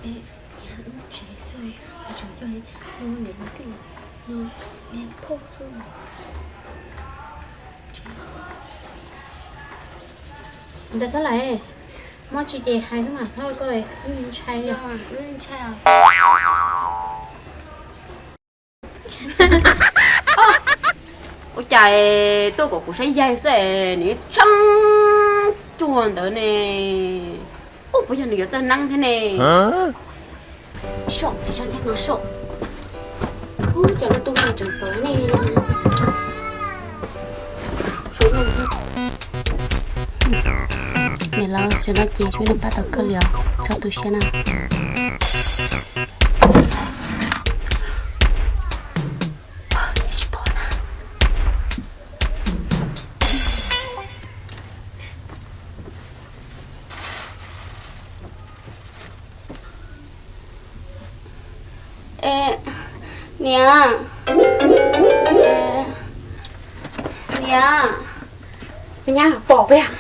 Niam, wb mus tsev xwb, tseem yog no niam no thiaj no niam phauj xwb. Ntawd Xab Lais, muab tsis ces hais xwb mas, txhob koj ntshai. Ntshai. Ua cas tuaj kom kuv saib yaig xwb nws tshee cuag ntawd ne? Ub, puas yog nws yuav txawj neeb thiab ne? Soj, soj thiab no soj. Ub, cov lub tub no tseem xav ne. Niam laus, zaum no ces tsis pab tau koj li os, txhob tu siab na. Niam, niam, me nyab pom puas yog?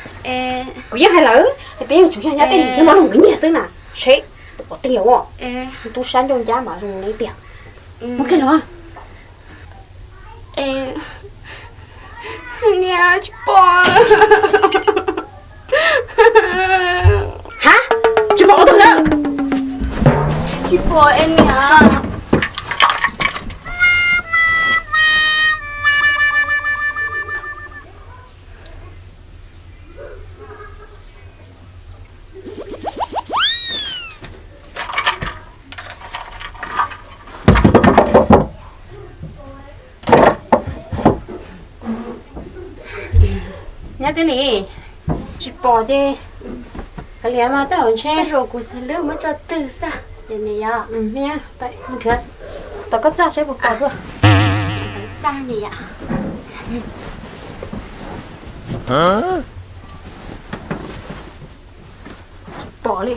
Kuv yeej hais lawm hais tias yuav tsum yog nyab tej lim thiab mos lug nkawd nyiag xwb na. Seb, pom tiag, tub sab ncauj ncab mas zoo li tiag. Muab kiag los. Niam, tsis pom. Ha, tsis pom ua tug na. Tsis pom es niam. Nyab Tij Lis, tsis pom ces kav liam mas tej zaum ntshe, tej zaum kuv xav lub muab tso twg xwb. Nrhiav tom koj txaj seb puas pom dua. Txaj ni yom. Tsis pom li.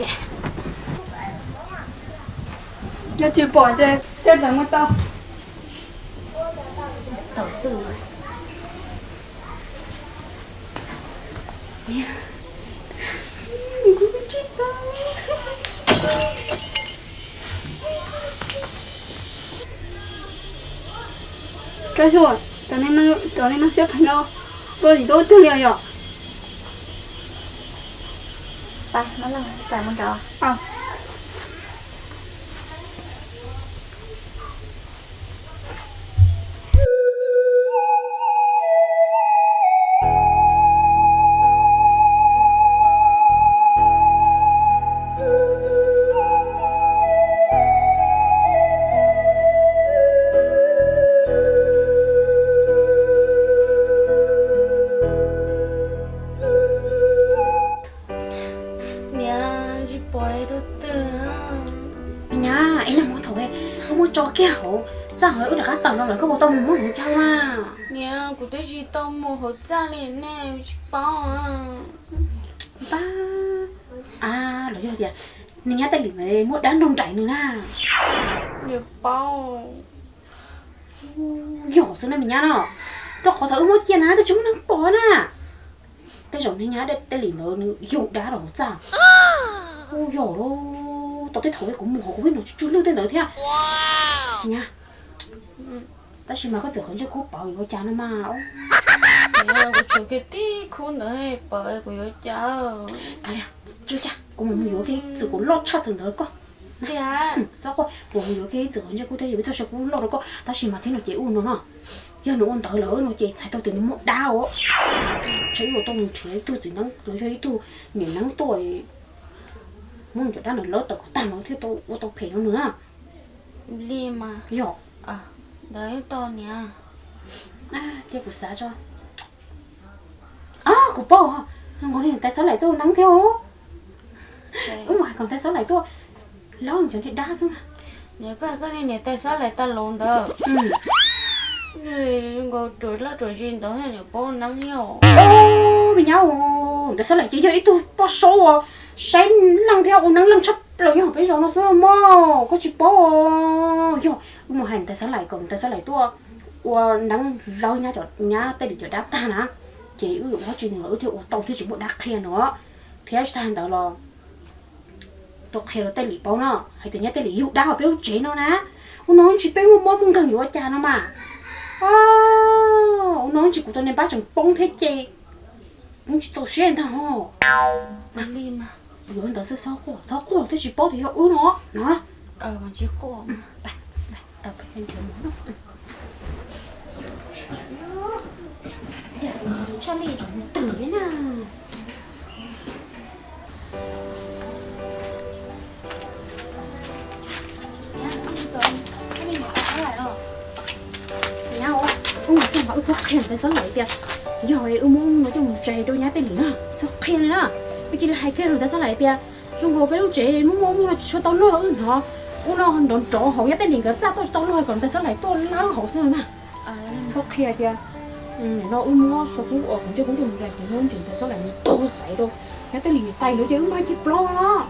Yog tsis pom ces tej ntawd muab tau. Koj xyuas, cov neeg siab phem no, koj tsis tau twg li yom. Niam, tsis pom dua twg. Me nyab, ib leeg mus thaum wb muab tso kiag hauv txaj hauv wb rov qab tawm los lawm koj puas tau mus muab hauv caug a? Niam, kuv twb tsis tau mus hauv txaj li ne, tsis paub. Pab, a, los yog tias nws nyab tej lim muab dab nrog nraim nws na. Niam paub. Yog xwb na me nyab no, rau qhov thaum wb muab cia na twb tsis muaj neeg pom na. Tej zaum nws nyab tej lim ntawd nws yug dab rau hauv txaj. Ub, yog lauj, tau tej thaum kuv mus hauv kuv pheej hnov tsw tsw lwj tej ntawd thiab. Nyab, tab sis mas koj txawm qhov ntsej kub pawv yuav ua cas no mas. Kuv tshuav kiag tib khub ntawd pawv kuv yuav ua cas? Kav liam, tsis ua cas, kuv mam mus yuav kiag ib txwm kuv loj tshaj txwm ntawd rau koj. Txhob quaj, kuv mam mus yuav kiag ib txwm qhov ntsej kub thiab yuav ib txoj saw kub loj rau koj, tab sis mas thiab no ces ua no no, yog nws ua ntawd lawm no ces txhais tau tias nws muaj dab os. Tsam ib ua tau mus nrhiav ib tug txiv neeb los yog ib tug niam neeb tuaj, muab nws cov dab ntawd lawv tawm kom tag no thiaj tau ua tau phem rau nws na. Li mas yog. Ntawd tau niam. Cia kuv xav tso. Kuv paub, nkaus li niam tais Xab Laim tuaj ua neeb thiab os. Wb mus hais kom niam tais Xab Laim tuaj, laub nws cov niag dab xwb. Niam, koj hais koj niam tais Xab Laim tas laus ntawd, nkaus ruam loj ruam zis ntawd niam paub ua neeb thiab os. Me nyab, niam tais Xab Laim ces yog ib tug poj saub uas saib leej thiab ua neeb leej tshaj plaws nyob hauv peb zos no xwb mog, koj tsis paub os. Yog wb mus hais niam tais Xab Laim kom niam tais Xab Laim tuaj ua neeb laub nyab tej lim cov dab tag na, ces wb yuav ua dab tsi nws los wb thiaj ua tau thiaj tsis muaj dab qhia nws. Thiab tsis tas ntawd los Tau qhia rau Tej Lim paub no hais tias nyab Tej Lim yug dab hauv peb lub tsev no na. Ua no tsis peb muaj mob muaj nkeeg yuav ua cas no mas. Ua no tsis kuv tau niag npab tseem poob thiab ces tsis txaus siab ntag. Yuav li ntawd xwb, txhob quaj, txhob quaj, twb tsis paub tias yog wb no na. Tshaj lij twm li na. Wb mus txog mas wb txhob qhia ntawd xav lawm tias yog wb muab no coj mus zais rau nyab Tej Lim na, txhob qhia li na. Wb cia li hais kiag rau ntawd xav lawm tias zoo nkaus peb lub tsev muaj muaj muaj no tsis tshua tau luag wb hnov. Ub no nrov nrov hauv nyab Tej Lim nkawd txaj tuaj tsis tau luag kom ntawd xav lawm tuaj lawb hauv xwb na. Txhob qhia tias no wb muab so kub qhov ntsej kub coj mus zais qhov ntsej ntawd xav lawm mus tau xaiv rau nyab Tej Lim tais lawv ces wb npaj cig plaub os.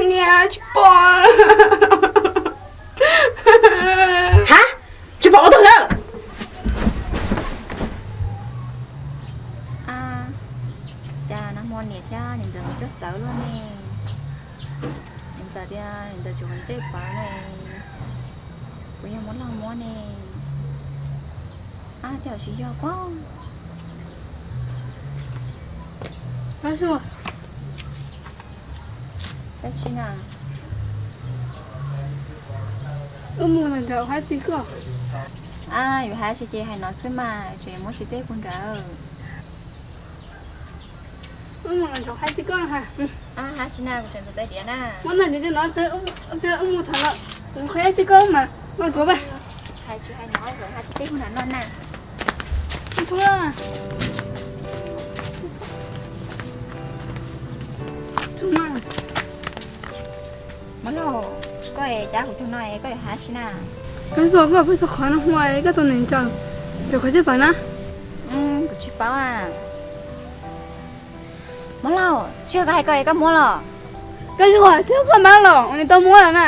Niam, tsis pom. Ha, tsis pom ua tug na. Cas nag hmo niam thiab niam ntxawm kuj tuaj txawv luaj ne. Niam ntxawm tias niam ntxawm tsum qhov ntsej pawv ne, puas yog muab log muab ne? Ab, tej zaum tsis yog pob. Ab, yuav hais tsis ces hais no xwb mas, tseem muab tsis teb puag nrad. Wb mus los ntsoov hais tsis koj ha. Hais tsis na, kuv tseem ntxuav tais diav na. Muab ntawm ntawd no, wb mus thaum no, kuv qhia tsis koj mas los ntsoov mas. Hais tsis hais no, hais tsis teb hu na no na. Txhob, txhob mas. Muab laug, koj es cab kuv tug no es koj yuav hais tsis na. Koj xua koj pheej xua qhov no hmo es koj tus niam ntxawm, tus qhov tsis paub na. Kuv tsis paub. Muab laug, tsis yog koj hais koj es koj muab los. Koj xua, tsis yog koj mas los, ua nws tau muab los na.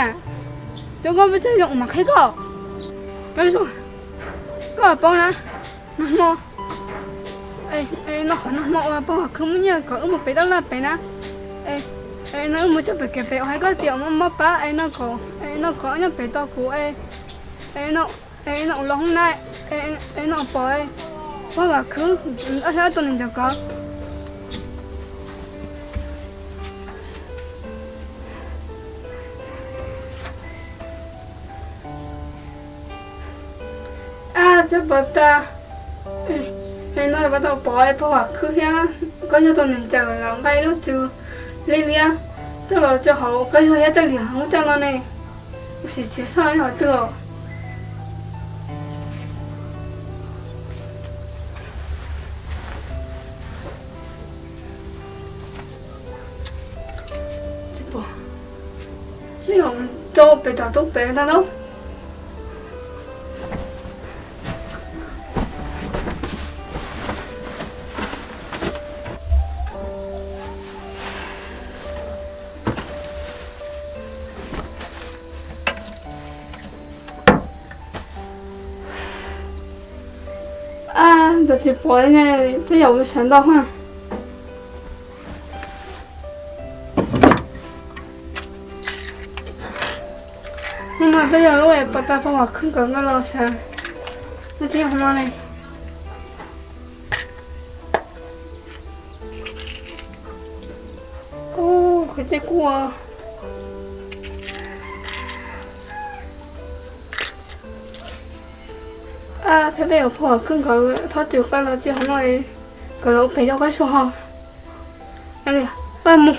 Cov koj pheej xyaum mas qhia koj. Koj xua, koj paub na, nag hmo, nag hmo uas pog Vam Khwb muab nyiaj kom wb mus pem tab laj pem na. No wb mus txog pem kev pem uas hais koj tias mob pab es no kom, no kom nyob pem tau kuv es, no los hoob na, es no pom pog Vam Khwb ob sab tus niam ntxawm ko. Ab, txhob pov tas. Es no pov tau pom pog Vam Khwb thiab koj yog tus niam ntxawm los nqa ib lub txwv liab liab coj los rau hauv koj yog thiab Tej Lim hauv coj no ne. Kuv sim txiav soj yog qhov twg os. Tsis pom, nej rau pem tom tub pem ntag lauj. Ab, ntawd tsis pom li ne, tej zaum sawv ntau ha. Hnub no twb yog lub es pov tas pog Vam Khwb nkawd nqa los sav, twb tsis yog hmo ne. Ub, qhov txij kuj ab, thiab tej zaum pog Vam Khwb nkawd txhob txwm qab los txij hauv no, nkawd los ua pem yog koj xua ho. Pab mus.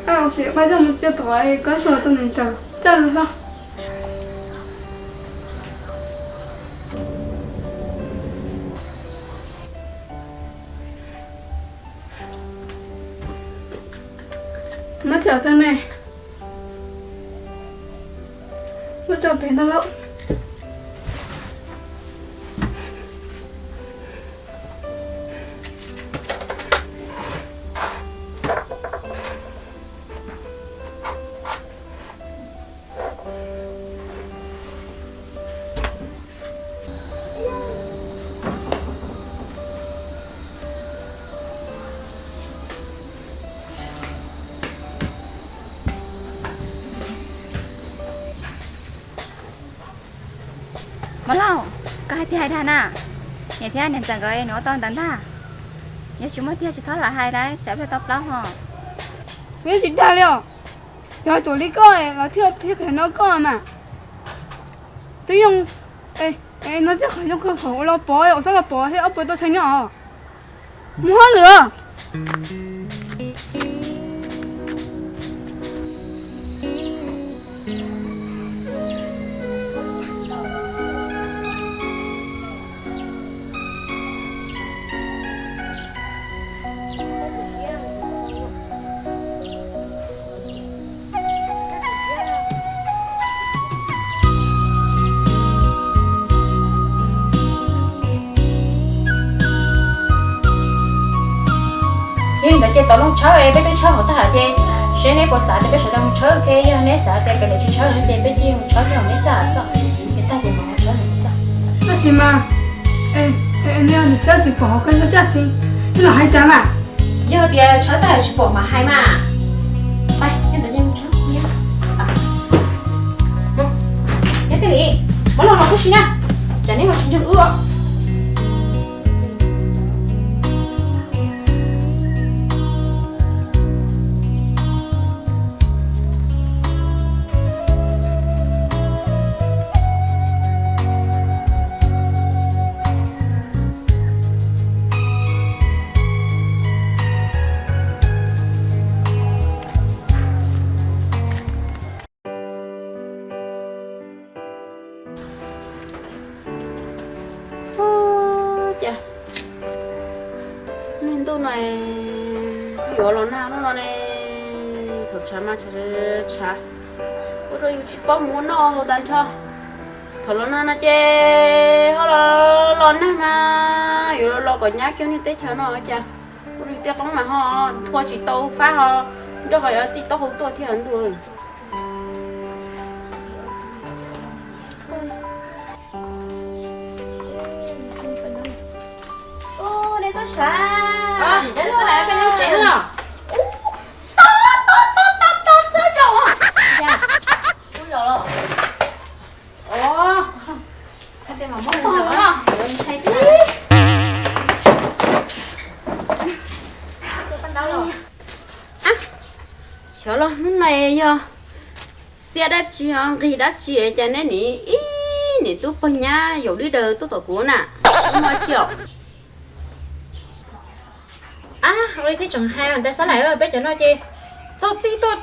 Ab, sim pab coj mus txiav tom koj xua tus niam ntxawm coj los. Nyob tsam tag ne, muab tso pem ntag lauj. Mab Lauj, koj hais tiag hais dag na. Niam thiab niam ntxawm nkawd nws ua tau ntawd ntag. Yog tsis muaj tiag tsis txhob lam hais lawm, tsam pliag tau plaub hos. Kuv yeej tsis dag li os. Cov tuam li koj los thiaj phem no koj mas. Twb yoo, no tej qhov zoo kawg, qhov ua los pov, ua txhob los pov thiab, ob puas tau tshee nyob os. Mus hauj lwm. Yog li ntawd ces tau loo tshawb, peb twb tshawb hauv tag ces seb neb puas xav tias peb sawv daws mus tshawb ke, yog neb xav tias kav liam tsis tshawb no ces peb cia li mus tshawb kiag hauv neb txaj xwb, es tag ces mam mus tshawb hauv neb txaj. Tab sis mas, neb xav tias pom hauv koj nyob txaj xwb, neb los hais cas mas. Yog tias tshawb tag tsis pom mam hais mas. Pais, neb ntawd yeej mus tshawb. Neb thiaj li, muab los los tib si na, tsam neb ho tsis ntseeg wb os. Ua cas ntuj no yuav los nag hnub no ne, thaum tshav mas tshav, ua rau yus tsis paub mus ua noj haus tag nrho. Thaum los nag no ces ho los los nag mas yuav los los kom nyab kiag niag teb chaws no cas ua rau yus tej qoob mas ho nthua tsis tau fab ho nrog ho yuav txij taub hau tuaj thiab ntuj. Ub, nej tuaj sav. Ub, txhob zaum. Ub, zaum los. Ub, xyov los hnub no yog xiab dab tsi ho nqig dab tsi cas neb nim ib niam tub pog nyab yaus dib daws tuaj tom kuv na. Ub, muaj dab tsi os? Ab, ua li thiaj tseem hais ntawd Xab Laim, peb cov no ces txog txij tuaj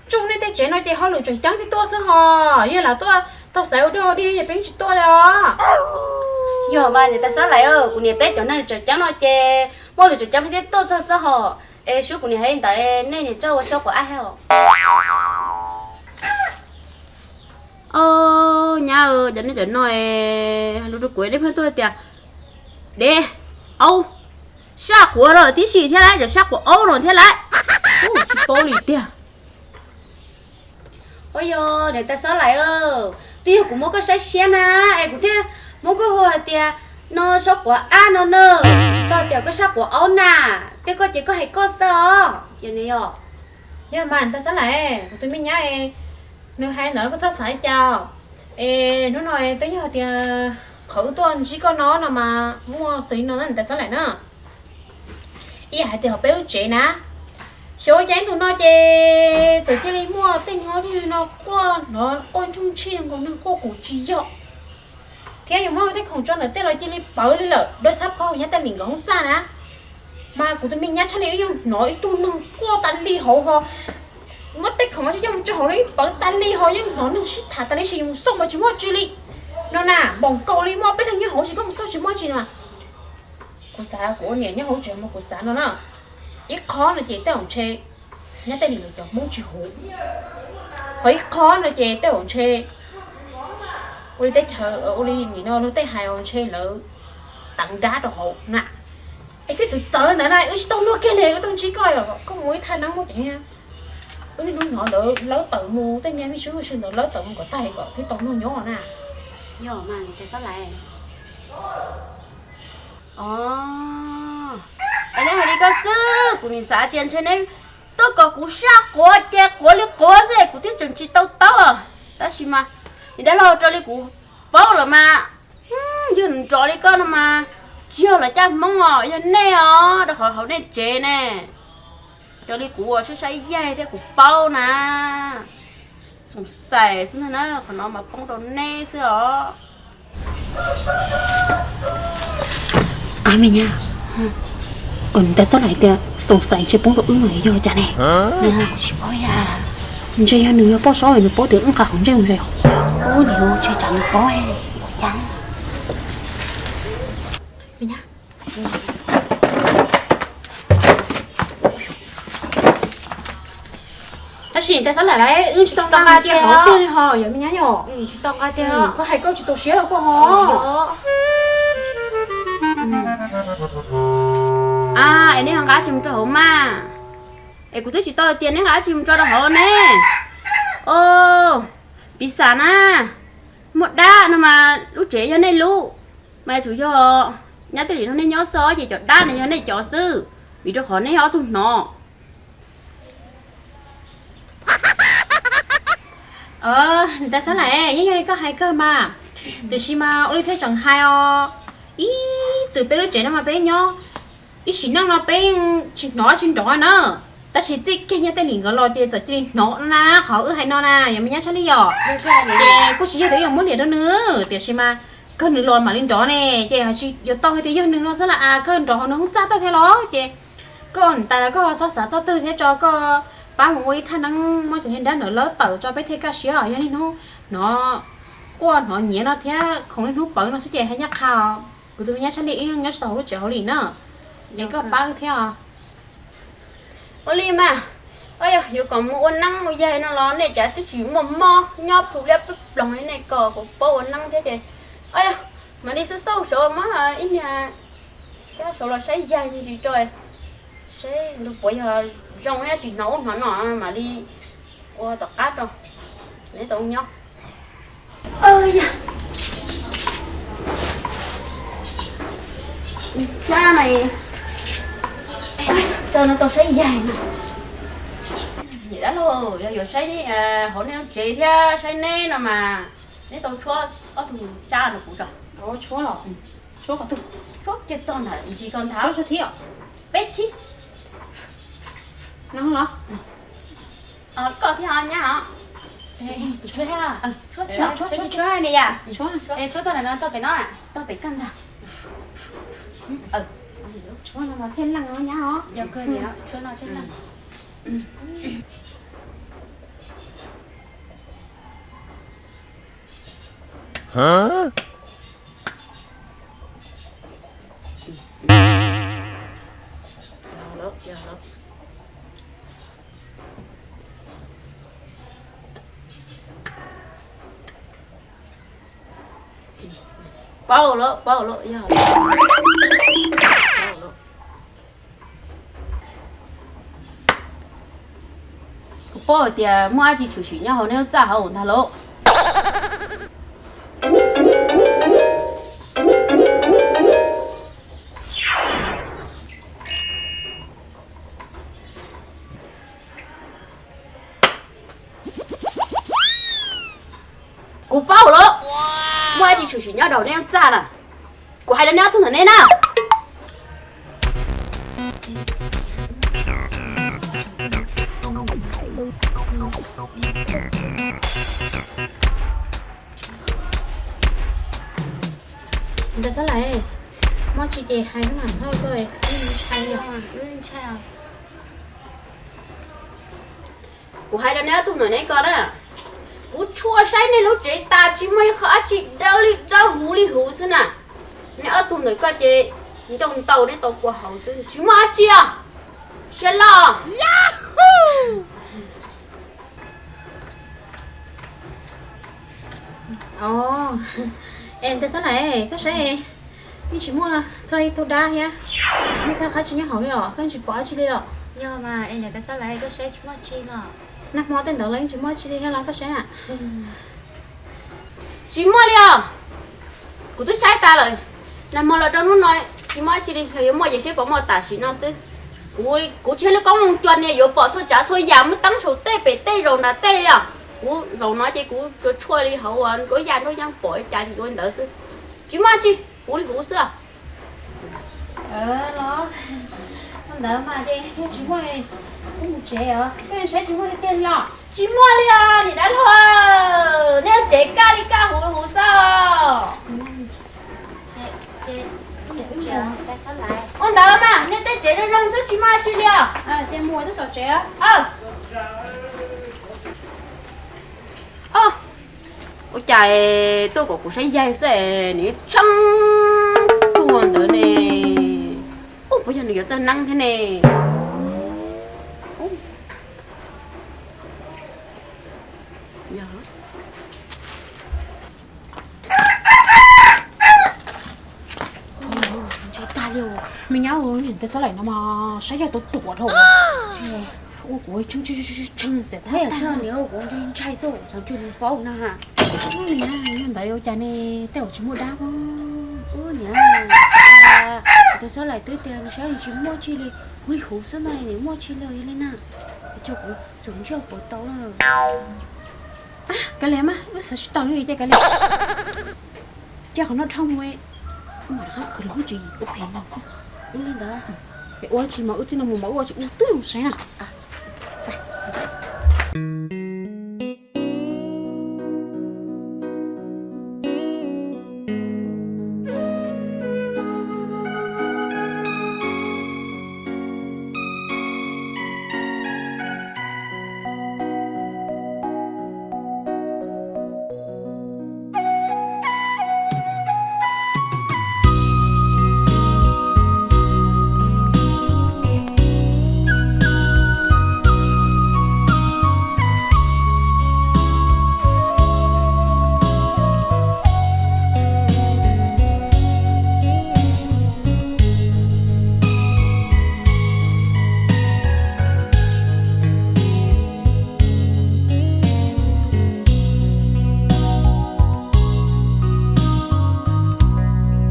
tsuj nej tej tsev no ces hauj lwm tseem ceeb thiaj tuaj xwb hos, yog lam tuaj tau xaiv ua dog ua dig ces peb tsis tuaj li os. Yog mas niam tais Xab Laim, kuv niam peb cov neeg tseem ceeb no ces muaj hauj lwm tseem ceeb thiaj tuaj txog xwb hos. Es suav kuv niam hais li ntawd nej niam txawj ua saub quav ab thiab os. Au, nyab, cov nej cov no lus rau kuv nej pheej tuaj tias dev, aub, sab quav no tib si thiab lauj, cov sab quav aub no thiab lauj. Tsis paub li tiag. Ua yog niam tais Xab Laim, twb yog kuv muab koj saib siab na, es kuv thiaj muab koj hu hais tias no saub quav ab no na. Kuv tsis tau tias koj sab quav aub na, tej koj ces koj hais koj xwb os. Yog mas niam tais Xab Laim, kuv tus me nyab nws hais ntawd koj txhob xav li cas. Es hnub no twb yog tias qhov wb tuaj ntsib koj no no mas muaj xws li no niam tais Xab Laim na. Ib yam hais tias hauv peb lub tsev na, xyov ua cas ib ntus no ces txawm cia li muaj tej nyuag no quaj, hnov quaj ntsuj ntshis nkaus neeg quaj kuv tsis yog. Thiab yus muab tej khoom tso ntawm tej los cia li pawv li lawm, dua xab pog nyab taj lim nkaus hoob txaj na. Mas kuv tus me nyab tshaj li wb yeej hnov ib tug neeg quaj tas li hauv ho, muab tej khoom coj mus tso hauv los yeej pawv tas li ho, yeej hnov neeg sib tham tas li, sis yus mus xauj mas tsis muaj tsi li. No na, npaum nkaus li muaj peb leeg nyob hauv, sis koj mus xauj tsis muaj tsi na. Kuv xav kuv ua niam nyob hauv tsev mas kuv xav no na, ib qho no ces tej zaum ntshe Nyob tej li lawv cov Hmoob tsis huv. Ho ib qho no ces tej zaum ntshe ua li teb chaws, ua li nim no luag tej hais os, ntshe lawv teev dab rau hauv na. Es twb txawv txawv ntawd na, wb tsis tau luag kiag li, wb tuaj ntsib koj, koj mus ib thaj neeb muab cov niag, wb niaj hnub hnov lawv lawb tawm mus, tej niag me sub me sw ntawd lawb tawm mus kom tag kom thiaj tau luag nyob na. Yog mas, nws tias xob lais. Os, es neb hais li koj xwb, kuv nim xav tias ntshe neb tuaj kom kuv saj quav ces quav li quav xwb kuv thiaj tseem tsis tau taub. Tab sis mas nim dab laug, raws li kuv paub lawm mas, yog nrov li koj no mas tsis yog lawv caj Hmoob os, yog nej os, rau qhov hauv nej tsev ne. Raws li kuv ua saib saib yaig thiab kuv paub na, xoom xais xwb ntag na, qhov no mas poob rau neb xwb os. Ab me nyab, ntawd xob lais tias xoom xais ntshe poob rau wb no yog cas ne? Kuv tsis paub. Ntshe yog nws yog poj saub nws paub tias wb nqa qhov ntsej mus zais. Ub, nws tsis tsam nws paub. Tab sis ntawd xob lais, wb tsis tau nqa tiag hauv tiag li ho yog me nyab yom. Koj hais koj tsis txaus siab los koj ho. Es nej ho nqa tsis mus rau hauv mas. Es kuv twb tsis tau tias nej nqa tsis mus tso rau hauv ne. Os, piv xam na, muaj dab no mas lub tsev yog nej lub, mas yuav tsum yog nyab tej li no nej nyob xwb ces cov dab no yog nej cov xwb, vim rau qhov nej ob tug hnov. Ntawd xob lais, yeej yog li koj hais kawg mas. Tiam sis mas ua li thiaj tseem hais os, ib txwm peb lub tsev no mas peb nyob ib sim neej no peb tsis hnov tsis nrov na. Tab sis txij kiag nyab tej li nkawd los ces txawm cia li hnov na qhov wb hais no na, yog me nyab tshaj li yom. Ces kuj tsis yog tias yuav muab liam rau nws, tiam sis mas kawg nws los mam li nrov ne, ces hais tsis yuav tau hais tias yog nws no xwb las as, kawg nrov hauv nws hoob txaj tawm thiab los ces koj niam tais los koj txhob xav txog twg thiab tso, koj pab mus ua ib thaj neeb muab cov niag dab ntawd lawb tawm tso peb thiaj kaj siab, yog niaj hnub hnov quaj hnov nyiav no thiab khoov niaj hnub pawv no xwb ces haj nyab qha os. Kuv tus me nyab tshaj li wb yeej nyob tsis tau hauv lub tsev hauv li na, es koj pab wb thiab os. Ua li mas, o yog yuav kom mus ua neeb ua yaig no los nej cas twb tsis muaj mob nyob phu liab ploog li nej ko, kuv paub ua neeb thiab ces, o yog mam li xauj xauj saud muab ib niag xyab saud los saib yaig me ntsis rau, saib nws puas yog zoo thiab tsis hnov ub hnov no mam li ua tom qab rau neb tau nyob. Yog, xyab no, tso no tau saib yaig no. Niam dab laug, yog yuav saib hauv nej lub tsev thiab saib neb no mas neb tau tshuab ob tug xyab no kuv tso. Tshuab los? Tshuab qhov twg? Tshuab kiag tog ntawd ntsis ko ntag. Tshuab thiab? Peb thib. No los? Koj thiab nyab os. Tshuab thiab? Tshuab, tshuab, tshuab ne yom. Tshuab tog ntawm no tog pem no. Tog pem koj ntag. Tshuab no mas thiaj leej nyab os. Yog kawg li, tshuab no thiaj leej. Paub lawm, paub lawm, yog. Kuv paub hais tias muaj dab tsi tshwm sim nyob hauv neb lub txaj hauv ntag lauj. Kuv paub lawm, muaj dab tsi tshwm sim nyob rau neb lub txaj na. Kuv hais rau neb ob tug ntawm neb na. Ntawd xab lais, muaj tsi ces hais lub mam thawj koj, ntshai os. Kuv hais rau neb ob tug ntawm neb ko na, kuv tshua saib nej lub tsev tas tsis muaj ib qho dab tsi dawb li dawb huv li huv xwb na. Neb ob tug ntawm ko ces ncauj ntau neb tau kua hauv xwb tsis muaj dab tsi os. Siab loj. Os, es ntawd Xob Laim, koj saib, yeej tsis muaj txog ib tug dab thiab, tsis muaj txog qab tsis nyob hauv li los, koj tsis pom dab tsi li los? Yog mas, es ntawd Xob Laim, koj saib tsis muaj tsi los? Nag hmo tej ntawd los yeej tsis muaj tsi li thiab los koj saib na. Tsis muaj li os. Kuv twb saib tas lawm. Nag hmo los rau hnub no tsis muaj dab tsi li, yuav muaj ces seb puas muaj tam sim no xwb. Kuv, kuv tsis yog lub koob loo cua niag yuav pom txhua tsav txhua yam muaj teeb saum tej pem tej zaum nram tej li os. Kuv zaum no ces kuv tsuas tshuaj li hauv nruab yaj nruab yeeb pom li cas ces yuav li ntawd xwb. Tsis muaj dab tsi, huv li huv xwb. Los, ua ntawd mas ces yog tsis muaj, kuv mus tsev os, koj saib tsis muaj tiag tiag los? Tsis muaj li os niam dab laug, nej tsev kaj li kaj huv huv xwb os. Ua ntawd mas nej tej tsev zoo zoo xwb tsis muaj dab tsi li os. Ces mus tom tsev. Ua cas tuaj kom kuv saib yaig xwb es nws tshee tuaj ntawd ne? Ub, puas yog nws yuav txawj neeb thiab ne? Ntshai tag li, me nyab, ntawd Xob Laim no mas saib yog tuaj ruam dhau. Ua kuv tshee tshee xwb, kuv ntshai xwb, xyov nws paub na. Ntawd ua cas ne, tej zaum tsis muaj dab. Ub niam, ntawd Xob Laim twb tias nws saib tsis muaj tsi li, huv li huv xwb mas nws muaj tsi li yog li na. Ces kuv txuas ntsiag puas tau na. Kav liam mas, wb xav tsis tau li ces kav liam. Cia qhov no dhau mus, wb mam rov qab khwv los hub tsis ua phem no xwb. Ua li ntawd, es ua tsis mas wb txij no mus mas wb ua tsis ua twb zoo saib na.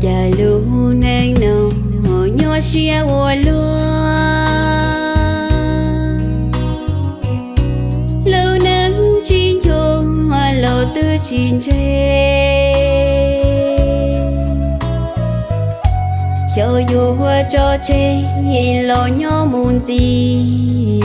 Cas lub neej no nyuaj siab ua luaj, lub neej tsis nchuav los twb tsis ntse. Xyov yuav tso tseg los nyob mus ntxiv.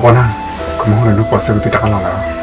Ua na, kuv mus hauj lwm no pom xwb kuv twb rov qab los lawm.